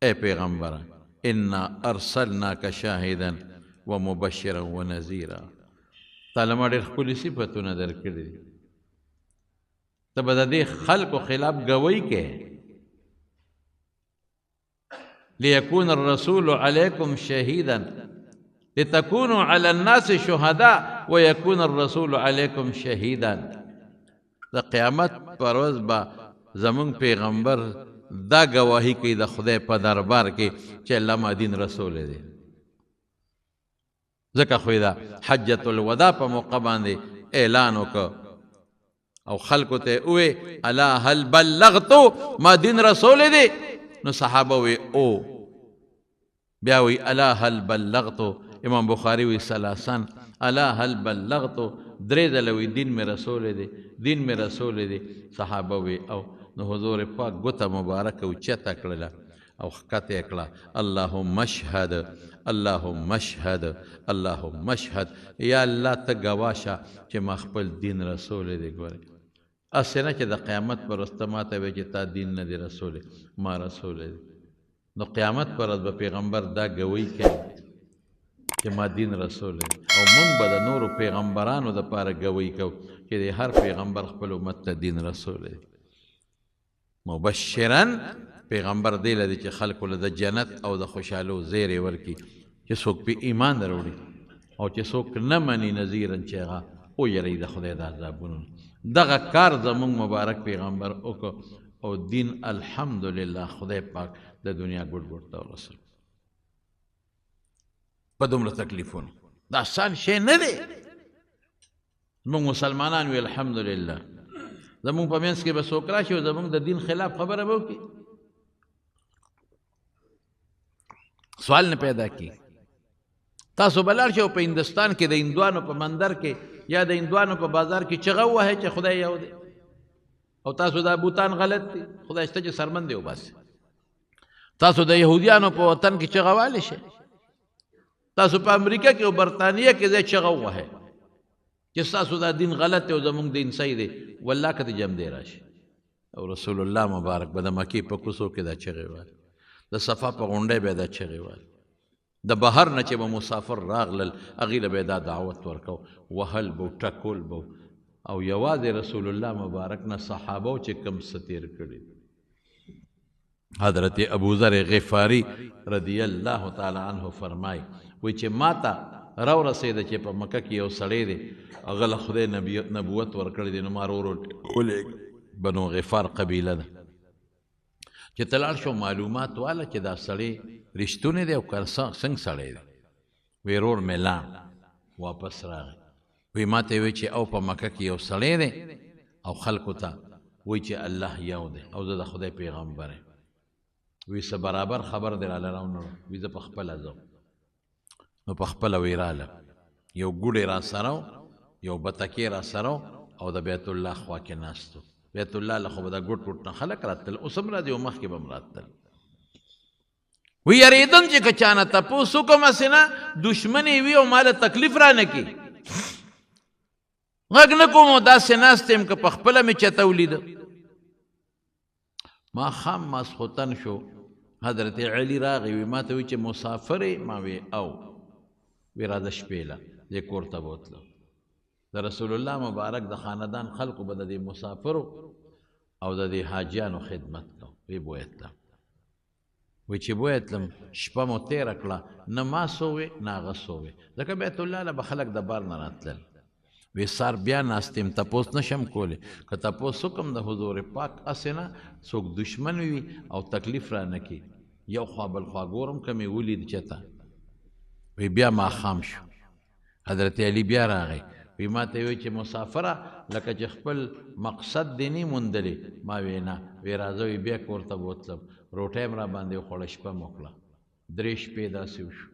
ای پیغمبره انا ارسلناک شاهدا ومبشرا ونذیرا، تا له ما ډېر ښکلي صفتونه درکړي دي، ته به د دې خلکو خلاف ګواهي کوې. ليكون الرسول عليكم شهيدا لتكونوا على الناس شهداء ويكون الرسول عليكم شهيدا. د قیامت پر ورځ به زمونږ پیغمبر دا ګواهي کوي د خدای په دربار کې چې الله ما دین رسولی دی. ځکه خو یې د حجة الوداع په موقع باندې اعلان وکړ او خلکو ته یې وویل الا هل بلغتو، ما دین رسولی دی. نو صحابه وی او، بیا وی الا هل بلغتو، امام بخاری وی ثلاثا، الا هل بلغتو، درې ځله وی دین مې رسولی دی، دین مې رسولی دی. صحابه وی او. نو حضور پاک ګوته مبارکه اوچته کړله او ښکته یې کړه، اللهم اشهد، اللهم اشهد، اللهم اشهد، یا الله ته ګواه شه چې ما خپل دین رسولی دی. ګورې هسې نه چې د قیامت پر ورځ ته ماته وایې چې تا دین نه دی رسولی، ما رسولی دی. نو قیامت پر ورځ به پیغمبر دا ګواهي کوي چې ما دین رسولی دی، او موږ به د نورو پیغمبرانو دپاره ګواهي کوو چې د هر پیغمبر خپل امت ته دین رسولی دی. مبشرا، پیغمبر دی له دی چې خلکو له د جنت او د خوشحالو زیری ورکړي چې څوک پې ایمان راوړي، او چې څوک نه مني نذیرا چې هغه ویروي د خدای د عذابونو. دغه کار زمونږ مبارک پیغمبر وکړو او دین الحمدلله خدای پاک د دنیا ګوټ ګوټ ته ورسول. په دومره تکلیفونو دا آسان شی نه دی. موږ مسلمانان وی الحمدلله، زمونږ په منځ کې به څوک راشي او زمونږ د دین خلاف خبره به وکړي، سوال نه پیدا کېږي. تاسو به لاړ شئ او په هندوستان کې د هندوانو په مندر کې یا د هندوانو په بازار کې چغه ووهئ چې خدای یو دی او تاسو دا بوتان غلط دي، خدای شته چې سرمن دی وباسي. تاسو د یهودیانو په وطن کې چغه والی شئ، تاسو په امریکا کې او برتانیا کې ځای چغه ووهئ چې ستاسو دا دین غلط دی او زمونږ دین صحیح دی، والله که د جمدې راشي. او رسول الله مبارک به د مکې په کوڅو کې دا چغې والي، د صفا په غونډۍ به دا چغې والي، د بهر نه چې به مسافر راغلل هغې له به دا دعوت ورکو، وهل به ټکول به. او یوازې رسول الله مبارک نه صحابه چې کم څه تېر کړي. حضرت ابوذر غفاری رضی الله تعالی عنه فرمایي وایي چې ما ته راورسېده چې په مکه کې یو سړی دی، هغه له خدای نبوت ورکړی دی، نو ما ورور ولېږه، بنو غفار قبیله ده، چې ته لاړ شو معلومات واله چې دا سړی رښتونی دی او که څنګه سړی دی. وی ورور مې لاړ، واپس راغی، وی ما ته یې وویل چې او په مکه کې یو سړی دی او خلکو ته وایي چې الله یو دی او زه د خدای پیغمبر یم. وی څه برابر خبر دی راله راونړو، وی زه په خپله ځم. نو په خپله وی راله، یو ګوډی را سره و، یو بتکې را سره و او د بیت الله خوا کې ناست و. بیت الله له خو به د ګوټ ګوټ نه خلک راتلل، اوس هم راځي او مخکې به هم راتلل. وی یریدم چې که چا نه تپوس وکړم هسې نه دښمن یې وي او ما له تکلیف را نه کړي، غږ نه کوم او داسې ناست یم که په خپله مې چته ولیده. ما خام ماسخوتن شو، حضرت علی راغی، وی ما ته وی چې مسافر یې؟ ما وی او. وی راځه شپې له دې کور ته بوتلم. د رسول الله مبارک د خاندان خلکو به د دې مسافرو او د دې حاجیانو خدمت کو. وی بویتلم، وی چې بویتلم شپه مو تېره کړه، نه ما سوې نه هغه سوې، ځکه بیت الله له به خلک د بار نه راتلل. وی سار بیا ناست یم، تپوس نشم کولی، که تپوس وکړم د حضور پاک هسې نه څوک دښمن وي او تکلیف را نه کړي، یو خوا بل خوا ګورم که مې ولید چېرته. وی بیا ماښام شو، حضرت علی بیا راغی، وی ما ته وی چې مسافره لکه چې خپل مقصد دې نه موندلی. ما وی نه. وی راځه، وی بیا کور ته بوتلم، روټۍ هم را باندې وخوړه، شپه مې وکړه، درې شپې داسې وشو.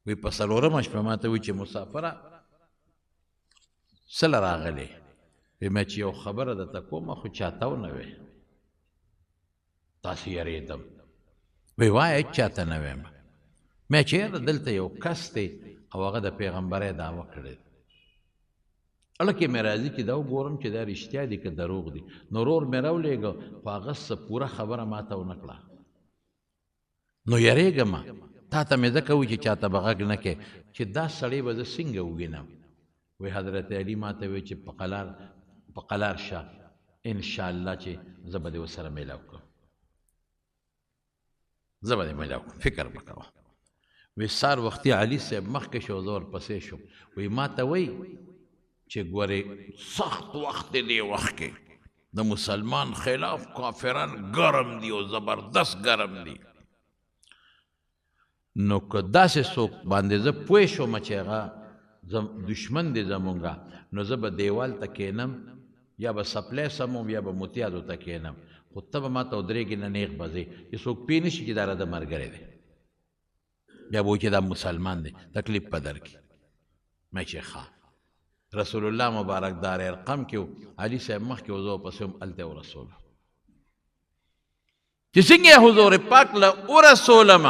وی په څلورمه شپه ما ته وی چې مسافره څه له راغلې؟ وی ما چې یو خبره درته کومه خو چاته ونه وې، تاسې یریدم. وی وایه هېچا ته نه وایم. ما چې یاره دلته یو کس دی او هغه د پیغمبرۍ دعوه کړې ده، اړه کې مې راځي چې دا وګورم چې دا رښتیا دي که دروغ دي. نو ورور مې راولېږه، خو هغه څه پوره خبره ما ته ونه کړه. نو یریږم، تا ته مې ځکه وویل چې چاته به غږ نه کوې چې دا سړی به زه څنګه ووینم. وی حضرت علی ما ته وی چې په قلار شه، انشاءالله چې زه به دې ورسره میلاو کړم، زه به دې میلاو کړم، فکر مه کوه. وی سار وختي علي صاحب مخکې شو، زه ورپسې شوم. وی ما ته وی چې ګورې سخت وخت دی، دې وخت کې د مسلمان خلاف کافران ګرم دي او زبردست ګرم دي، نو که داسې څوک باندې زه پوه شوم چې هغه دشمن دی زمونږه، نو زه به دیوال ته کښېنم، یا به سپلی سموم یا به متیازو ته کښېنم، خو ته به ما ته ودرېږې نه، نیغ به ځې چې څوک پوه نه شي چې دا راته ملګری دی، بیا به وایي چې دا مسلمان دی، تکلیف به درکړي. ما چې ښه، رسول الله مبارک دار ارقم کې و، علي صاحب مخکې و، زه ورپسې وم، هلته یې ورسولم. چې څنګه یې حضور پاک له ورسولم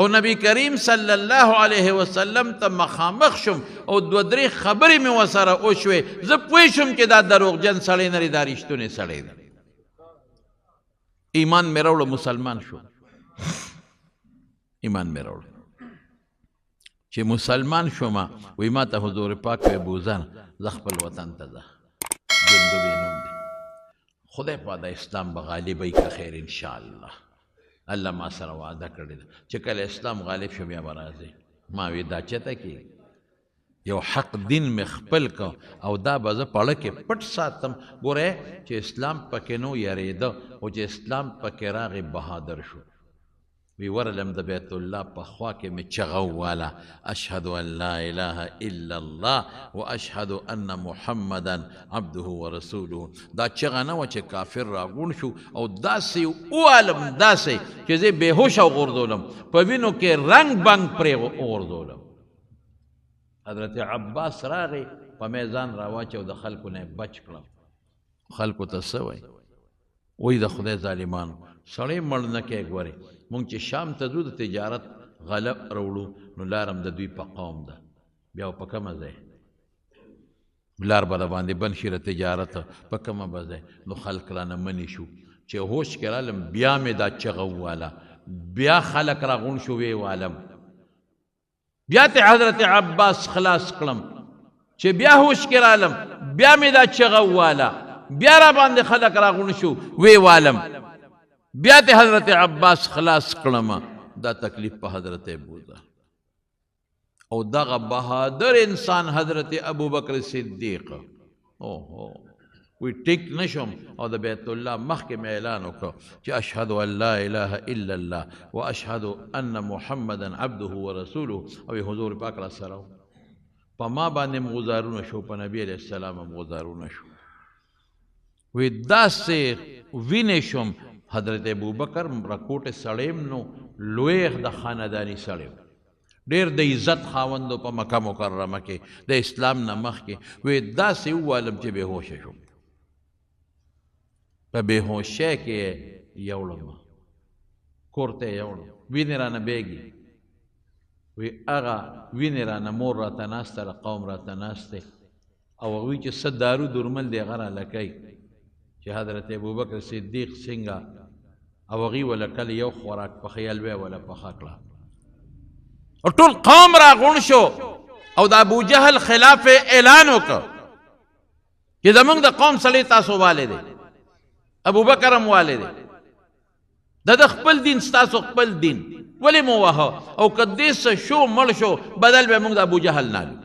او نبی کریم صلی الله علیه وسلم ته مخامخ شوم او دوه درې خبرې مې ورسره وشوې، زه پوه شوم چې دا دروغجن سړی نه دی، دا رښتونی سړی دی. ایمان مې راوړو، مسلمان شو. ایمان مې راوړو. چې مسلمان شوم، وی ما ته حضور پاک وی ابوذر زه خپل وطن ته ځه، جندب یې نوم دی، خدای پاک د اسلام به غالب وي که خیر انشاءالله. الله ما سره وعده کړې ده چې کله اسلام غالب شو بیا به راځي. ما وی دا چېرته کېږي؟ یو حق دین مې خپل که او دا به زه په زړه کې پټ ساتم. ګوره چې اسلام پکې نو یریده، خو چې اسلام پکې راغی بهادر شو. وی ورلم د بیت الله په خوا کې مې چغه وواله، اشهد ان لا اله الا الله واشهد ان محمدا عبده ورسوله. دا چغه نه وه چې کافر راغونډ شو او داسې ووالم، داسې چې زه بېهوشه وغورځولم، په وینو کې رنګ بنګ پرې وغورځولم. حضرت عباس راغی په مې ځان راواچو، د خلکو نه یې بچ کړم. خلکو ته څه وایي؟ وایي د خدای ظالمانو سړی مړ نه کوي. ګورې مونږ چې شام ته ځو د تجارت غله راوړو، نو لار هم د دوی په قوم ده، بیا په کومه ځای لار به د باندې بند شي د تجارت په کومه به ځای؟ نو خلک رانه منې شو. چې هوش کې رالم بیا مې دا چغه وواله، بیا خلک راغونډ شو ویې والم، بیا ته حضرت عباس خلاص کړم. چې بیا هوش کې رالم بیا مې دا چغه وواله، بیا را باندې خلک راغونډ شو ویې والم، بیا ته حضرت عباس خلاص کړم. دا تکلیف په حضرت ابوذر او دغه بهادر انسان حضرت ابوبکر صدیق. اوهو وی ټیک نشم او د بیت الله مخکې مې اعلان وکړ چې اشهد ان لا اله الا الله واشهد ان محمدا عبده ورسوله. او حضور پاک را سره په ما باندې هم غزارونه شو، په نبی علیه السلام هم غزارونه شو. وی داسې وینې شوم. حضرت ابوبکر رکوټ سړی هم نو لوی د خانداني سړی و، ډېر د عزت خاوند و په مکه مکرمه کې د اسلام نه مخکې. وی داسې ووالم چې بېهوشه شوم، په بېهوشۍ کې یې یوړم، کور ته یې یوړم، وینې رانه بهېږي. وی هغه وینې رانه مور راته ناسته ده، قوم راته ناست دی، او هغوی چې څه دارو درمل دی هغه راله کوي چې حضرت ابوبکر صدیق څنګه او هغوی وله کله یو خوراک پخوي حلوه یې وله پخه کړه، او ټول قوم راغونډ شو او د ابو جهل خلاف یې اعلان وکړ چې زمونږ د قوم سړی تاسو والې دی، ابوبکر هم والې دی، د ده خپل دین ستاسو خپل دین، ولې مو وهه؟ او که دې څه شو مړ شو بدل به موږ د ابو جهل نه الو،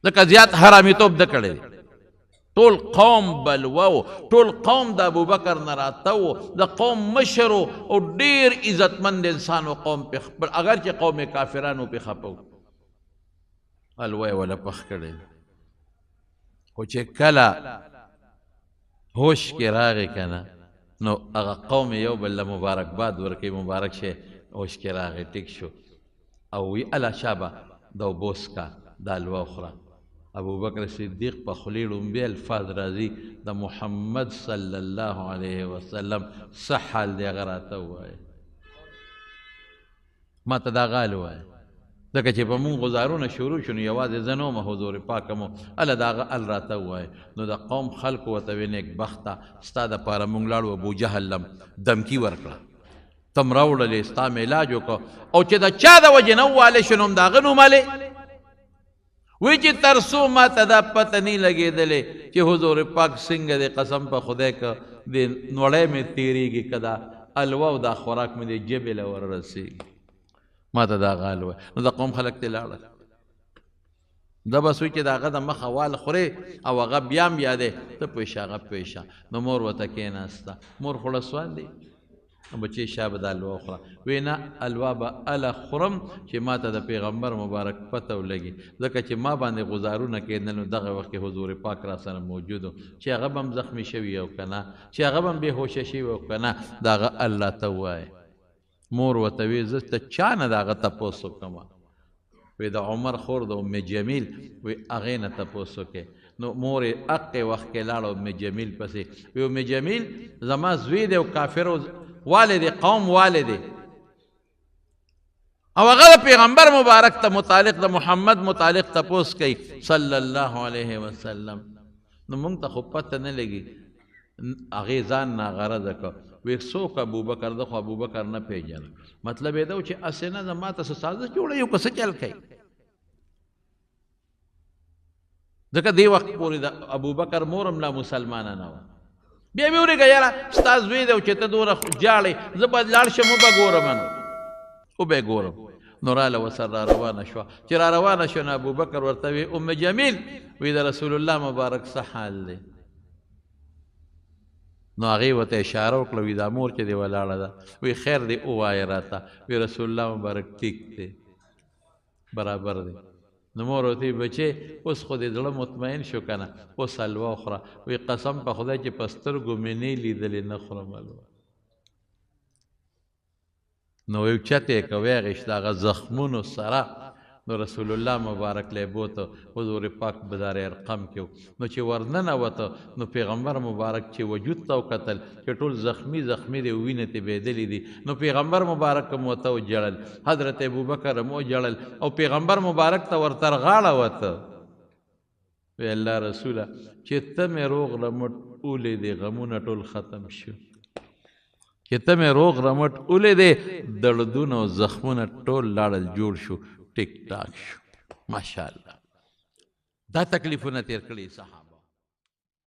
ځکه زیات حرامیتوب ده کړی دی. ټول قوم بلوه و، ټول قوم د ابوبکر نه راته و، د قوم مشر و او ډېر عزتمند انسان و، قوم پې خپل، اګر چې قوم یې کافرانو پې خپه و، حلوه یې وله پخ کړې. خو چې کله هوش کې راغی که نه، نو هغه قوم یې یو بل له مبارکباد ورکوي، مبارک شی هوش کې راغی، ټیک شو، او وی اله شابه دا اوبه وڅښه، دا حلوه وخوره. ابوبکر صدیق په خولې ړومبی الفاظ راځي د محمد صلی الله علیه وسلم څه حال دی هغه راته ووایه، ما ته دا غال ووایه، ځکه چې په مونږ غزارونه شروع شو نو یوازې زه نه وم، حضور پاک هم و، هله د هغه ال راته ووایه. نو د قوم خلکو ورته ویې نیکبخته ستا دپاره مونږ لاړو ابو جهل لم دمکي ورکړه، تم راوړلې، ستا مې علاج وکړو، او چې د چا د وجې نه ووالی شو نو هم د هغه نوم الې. وی چې تر څو ما ته دا پته نه لګېدلې چې حضور پاک څنګه دی، قسم په خدای که دې نوړی مې تېرېږي، که دا الوه او دا خوراک مې دې ژبې له وررسېږي، ما ته دا هغه الوه. نو د قوم خلک ترې لاړل. دا بس وی چې د هغه د مخه وال خورې او هغه بیا هم یادی، ته پوه شه هغه پوه شه. نو مور ورته کښېناسته، مور خو ړسوان دی، بچې شا به دا الوا وخوره. وی نه، الوا به هله خورم چې ما ته د پیغمبر مبارک پته ولګي، ځکه چې ما باندې غزارونه کېدل، نو دغه وخت کې حضور پاک را سره موجود و، چې هغه به هم زخمي شوي او که نه، چې هغه به هم بېهوشه شوي او که نه، د هغه الله ته ووایې. مور ورته وی زه ته چا نه د هغه تپوس وکړم؟ وی د عمر خور د ام جمیل، وی هغې نه تپوس وکړې. نو مور یې هقې وخت کې لاړه ام جمیل پسې، وی ام جمیل زما زوی دی او کافر والد دی، قوم والد دی، او هغه د پیغمبر مبارک ته متعلق د محمد متعلق تپوس کوي صلی الله علیه وسلم. نو مونږ ته خو پته نه لګي، هغې ځان ناغرضه کړ، وی څوک ابوبکر ده؟ خو ابوبکر نه پېژنه. مطلب یې دا و چې هسې نه زما ته څه سازش جوړوي او که څه چل کوي، ځکه دې وخت پورې د ابوبکر مور هم لا مسلمانه نه وه. بیا مې ورېږه یاره ستا زوی دی او چې ته دومره ژاړې، زه به لاړ شم وبه ګورم، نو وبه یې ګورم. نو راله ورسره را روانه شوه. چې را روانه شوه نو ابوبکر ورته وی ام جمیل، وی د رسول الله مبارک څه حال دی؟ نو هغې ورته اشاره وکړه، وی دا مور چې دی ولاړه ده، وی خیر دی ووایه راته. وی رسول الله مبارک ټیک دی، برابر دی. نو مور ورته وی بچې اوس خو دې زړه مطمئن شو که نه، اوس حلوا وخوره. وی قسم په خدای چې په سترګو مې نه لیدلې نه خورم حلوا. نو یو چت یې که ویغېشت هغه زخمونو سره، نو رسول الله مبارک له بوته حضور پاک به دار ارقم کې و. نو چې ورننوته نو پیغمبر مبارک چې وجود ته وکتل چې ټول زخمي زخمي دی، وینې ترې بهېدلې دي، نو پیغمبر مبارک هم ورته وژړل، حضرت ابوبکر هم وژړل، او پیغمبر مبارک ته ورتر غاړه وته. وی الله رسوله چې ته مې روغ رمټ ولیدې غمونه ټول ختم شو، چې ته مې روغ رمټ ولیدې دردونه او زخمونه ټول لاړل جوړ شو، ټیک ټاک شو. ماشاءالله دا تکلیفونه تیر کړي صحابه.